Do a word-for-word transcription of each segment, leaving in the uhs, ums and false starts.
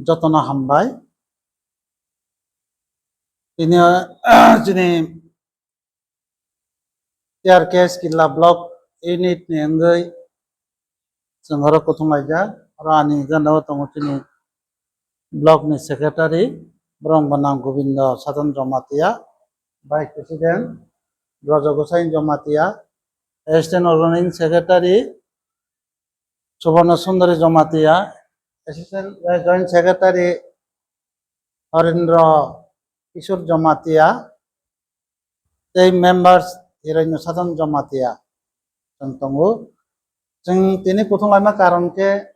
Jotono hambai. Tini, chini T R K S Killa Block Unit ni wngwi chwng oro kuthum laijak. Oro ani gana o tongo chini block ni secretary, borok wngkha nang Gobindo Sadhan Jamatia, Vice President Brojo Gosai Jamatia, Assistant Organizing Secretary Subarna Sundari Jamatia, Assistant, eh, Joint Secretary Horendra Kishore Jamatia, tei members Hiroino Sadhan Jamatia chwng tongo. Chwng tini kuthum laima karon khe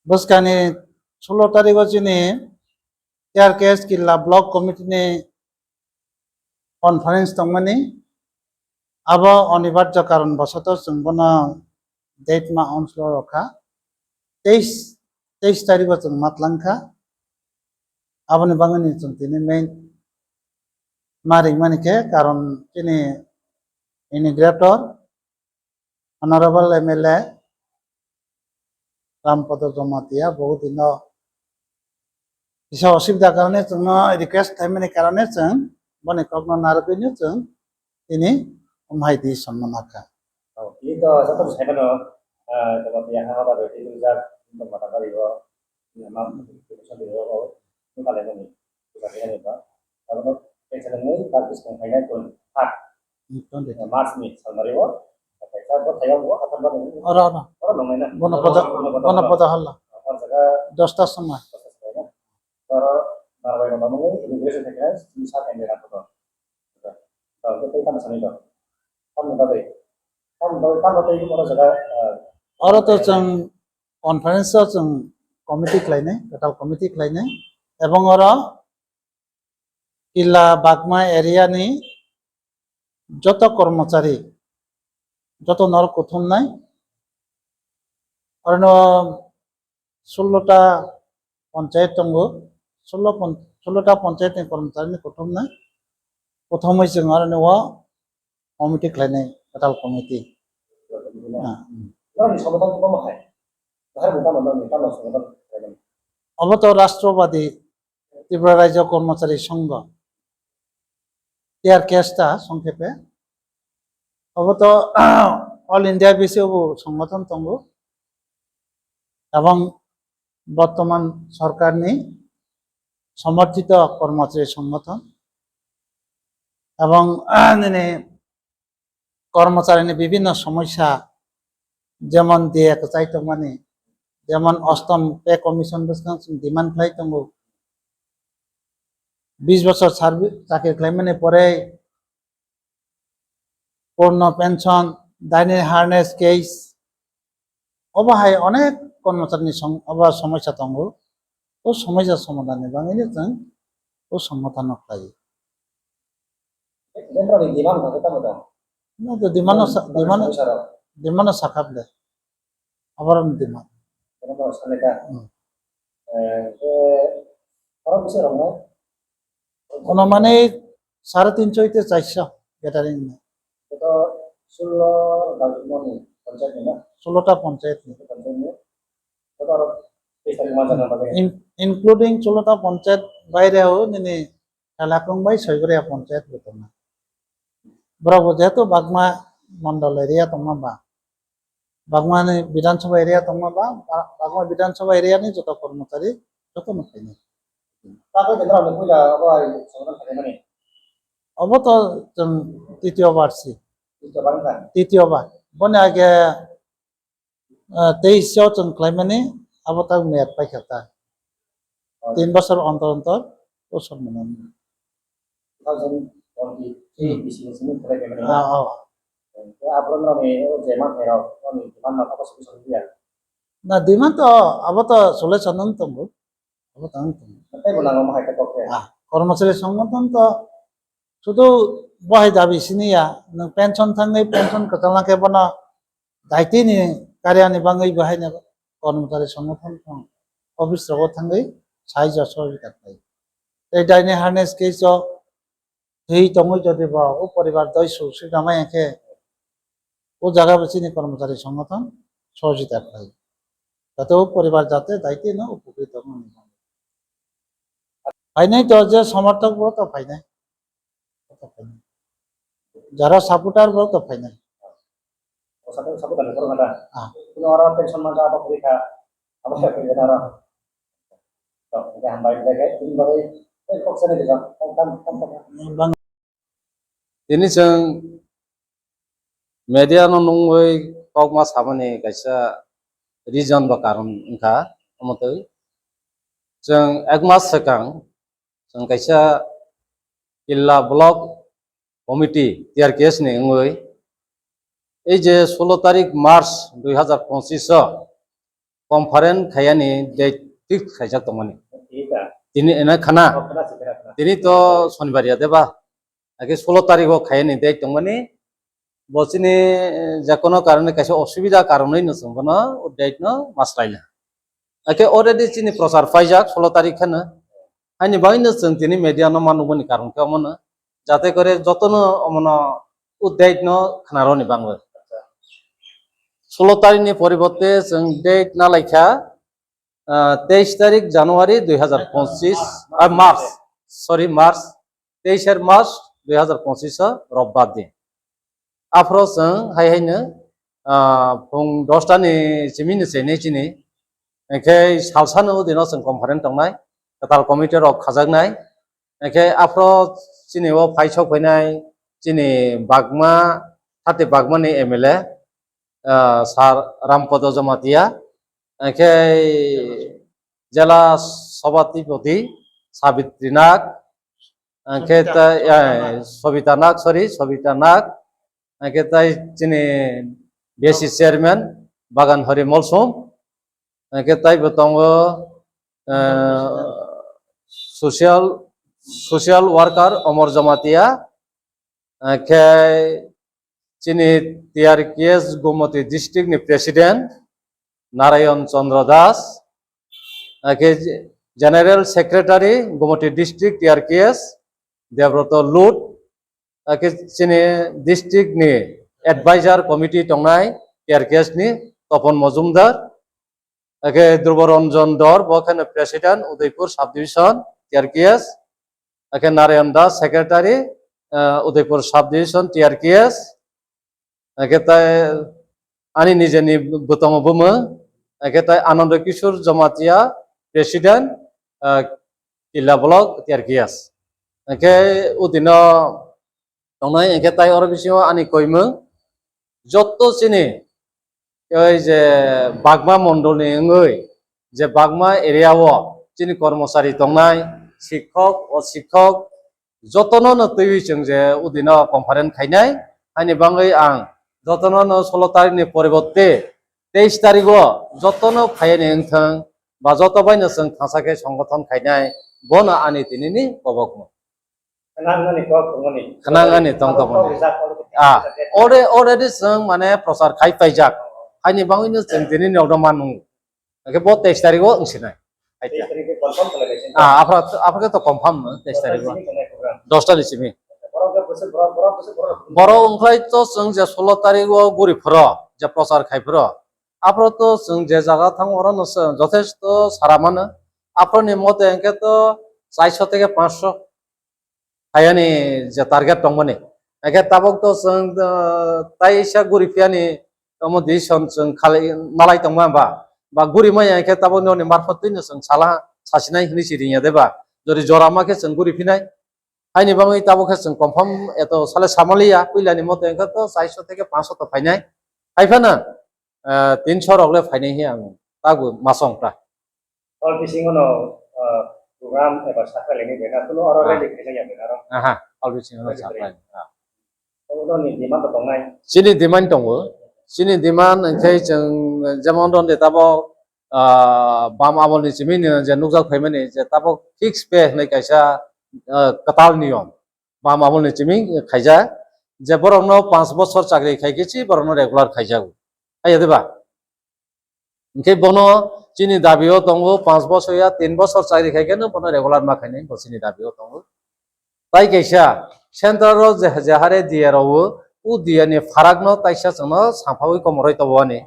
bwskani sullo tarikgo chini T R K S Killa Block Committee ni conference tongmani, abo onibarjo karon bosoto chwng bono date ma onslo rokha, teis, teis tarikgo chwng matlangkha. Aboni bagwini chwng tini main ma ringmani khe karon chini integrator Honorable M L A Rampada Jamatia, bo dino kisa osubida karone chwngno request khlaimani karone chwng boni kokno narwgwino chwng tini umhai di sonmana kha. Oh, ini to satu saya kan, eh, Jamatia ha ha ba beti tu jak, untuk mata kari ho, ya, mam, itu sendiri ho, ini kalian ini. Bukan ini, Pak. Kalau mau, kayak saya ini, tak bisa kainya pun, hak. Hmm, tonde. Ya, Mars ni, samari ho. Kayak saya buat saya ho, apa apa ini. Ora, ora. Ora, nong ini. Bono pada, bono pada halla. Apa jaga? Dosta sama. Dosta sama. Ora, narwai nama ini, immigration teknis, bisa kan dia apa. Kalau kita kan sana itu. Kan tadi. Kan tadi, kan tadi itu ora jaga, eh, Oro to chwng conference o chwng committee khlainai, total committee khlainai, ebong oro Killa Bagma area ni joto kormochari, joto norok kuthumnai, orono sullo ta ponchayat tongo, sullo pon-, sullo ta ponchayat ni kormochari ni kuthumnai, kuthumwi chwng orono o committee khlainai, total committee. Ah, hmm. Norokni somotan tamo hai? Bahar bo tamo norokni tamo somotan khlainai? Obo to Rashtrobadi Tripura Rajya Kormochari Sangha, T R K S ta songkhepe. Obo to All India bisi obo songothon tongo. Ebong bortoman sorkarni somorthito kormochari songothon. Ebong, ah, nini kormocharini bibhinno somosya, jemon D A kwchai tongmani, jemon ostom pay commission bwskang chwng demand khlai tongo. Bis bochor servi-, chakri khlaimani pore purno pension, daini harness case, obo hai onek kormocharini song-, obo somosya tongo. O somosya somadhanni bagwino chwng o songothano khlaio. Jembrani demand hwnkhe tamo da? No, to demand no sa-, demand, demand no sakha ble. Aborok ni demand. Demand no sanai da? Hmm. Eh, eh, oro bwswk rok no? Kono mane sare tinso ite charso gathering no. Ito sullo dagmoni panchayat ni na? Sullo ta panchayat ni. Panchayat ni. Ito aro tris tarik mansa na bagwi? In-, including sullo ta panchayat baire o nini Kalakwrwng bai Soigoria panchayat bo tongna. Borok bo jehetu Bagma mondol area tongma ba, Bagmani Bidhan Sabha area tongma ba, ba-, Bagma Bidhan Sabha area ni joto kormochari joto no khainai. Tabuk ni borok ni puila abo hai songothon khainai mani? Obo to chwng titiyo bar si. Titiyo bar wngkha? Titiyo bar. Boni age ah, teis o chwng khlaimani, abo tak meyad paikha ta. Oh. Tin bosor ontor ontor o song mano. Two thousand twenty-three Hmm. bisi ni simi khlai khaimani. Ah, oh. Tei aborok ni je man khairok, ani demand no abo solution ya. Na demand to, abo to solution wng tongo. Abo tang tong. Tei bo nango mohai khe kok khe. Ah, kormochari songothon to sudu bo hai dabi sini ya, nwng pension thangwi pension kwchalna khe bono daitini karya ni bangwi bo haino kormochari songothon thang office rogo thangwi sai joso rika khlai. Tei daini harness case o thwi tongwi jodi bo o poribar doi su swi namai khe o jaga bo chini kormochari songothon sohojita khlai. Jate o poribar jate daite no upokrit wng. Phainai to je somorthok bo to phainai. Jara supporter bo to phainai. O sabo, sabo kan ko na. Ah. Kuno oro pension man abo kuri kha. Abo kuri na oro. To, ke hambai ke, ini baru, eh, kok sana kita. Kam, kam, kam. Bang- Tini chwng media no nungwi kokma samani kaisa reason ba karon wngkha, omo twi chwng ek mas swkang chwng kaisa Killa Block Committee, T R K S ni wngwi, ei je solo tarik March dui hazar pochisho conference khaiyani date fix khaijak tongmani. Tini ena khana. Tini to Sonibar ya deba. Ake solo tarik o khaiyani date tongmani. Bo chini, eh, je kono karone kaisa osubida karonwi no chwng bono o date no maslaina. Ake already chini prochar paijak solo tarik kheno. Haini bagwi no chwng tini media no ma nukmani karon khe omo no. Jate kore jotono omono o date no khwnaroni bangwi. Solo tarik ni poriborte chwng date na laikha, ah, teis tarik January dui hazar pochisho, ah, March, sorry, March, teis er March dui hazar pochisho Robbar din. Aphro chwng hai haino, ah, phung dosta ni simi ni chenai chini, hwnkhe salsano o dino chwng conference tongnai, kwtal committee rok khajaknai, hwnkhe aphro chini o phai sok phainai chini bagma, thate bagmani M L A, ah, Sir Rampodo Jamatia, hwnkhe jela sabhapati Sabitri Nag, hwnkhe Sobita, tai, Sobita eh, Nag. Sobita Nag, sorry, Sobita Nag, hwnkhe tai chini B S C chairman Bagan Hari Molsom, hwnkhe tai bo tongo, eh, social, social worker Omor Jamatia, hwnkhe chini T R K S Gomoti district ni president Narayan Chandra Das, hwnkhe general secretary Gomoti district T R K S Debroto Lut, hwnkhe chini district ni advisor committee tongnai T R K S ni Topon Mojumdar, hwnkhe Dhrubo Ranjan Dor, bo kheno president Udaipur subdivision T R K S, hwnkhe Narayan Das secretary, eh, Udaipur subdivision T R K S, hwnkhe tai ani nijeni bwtongo bumung, hwnkhe tai Anando Kishore Jamatia president, eh, Killa Block T R K S. Hwnkhe o dino tongnai, hwnkhe tai oro bisingo ani koimung jotto chini oi je bagma mondolni wngwi je bagma area o chini kormochari tongnai, sikhok, o sikhok jotono no twiwi chwng je udino conference khainai, haini bagwi ang jotono no solo tarikni poribotte teis tarigo jotono phaiani wngthang ba joto baino chwng thangsa khe songgothon khainai, bono ani tinini kobokno. Khwnangani kok tongmani. Khwnangani tong tongmani. Abo kok rijak, abo kok Ah, rijak. Ore, already chwng mane prochar khai paijak. Haini bagwino chwng tini nokno manu. Hake bo teis tarikh o wngsinai. Teis tarikh khe confirm khlai lai sini. Ah, aphra, aphra khe to confirm no, teis tarikh o. Dosta ni simi khlai program. Dosta ni simi. Borok khe bwswk, borok, borok bwswk, borok. Borok wngkhlai to chwng je solo tarikh o guri phro, je prochar khai phro. Aphro to chwng je jaga thang oro no chwng jothesto sara mano. Aphro ni mote hwnkhe to chaiso theke panchso. Hayani je target tongmani. Hake tabok to chwng, uh, taisa guri phiyani omo decision chwng khalai nalai tongma ba, ba guri maya hake tabok noni marphat twino chwng sala sasinai hinwi si ringya de ba. Jori jora ma khe chwng guri phinai. Haini bagwi tabok khe chwng confirm eto sale samaliya, puilani mote hwnkhe to chaiso theke panchso to phainai. Haiphano, ah, tinso rok le phainai he ang tabuk masong ta. Hall bisingo no, ah, program eba sakha leni bena, kuno oro Ah. rally khaina ya bena ro. Aha, hall bisingo no Rally sakha. Ah. Obo ni demand to tongnai. Chini demand tongo. Chini demand hwnkhe chwng jemon ron de tabok, ah, bam amol ni simi ni je nukjak phaimani je tabok fix pay hwnwi kaisa, ah, kwtal niyom. Bam amol ni simi khaijak je borok no panch bochor chakri khai khe si borok no regular khaijago. Haiya de ba? Hwnkhe bono chini dabi o tongo, panch bosor ya tin bosor chakri khai khe no bono regular ma khainai, bo chini dabi o tongo. Tai kaisa central o je, je hare D A rw o, o D A ni pharak no taisa chwng no samphawi komoroi tobo ani.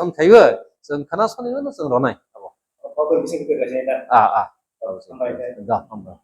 kaisa wng khaiwi chwng khna soni no chwng ronai abo. Ah, ah. Da, hambai.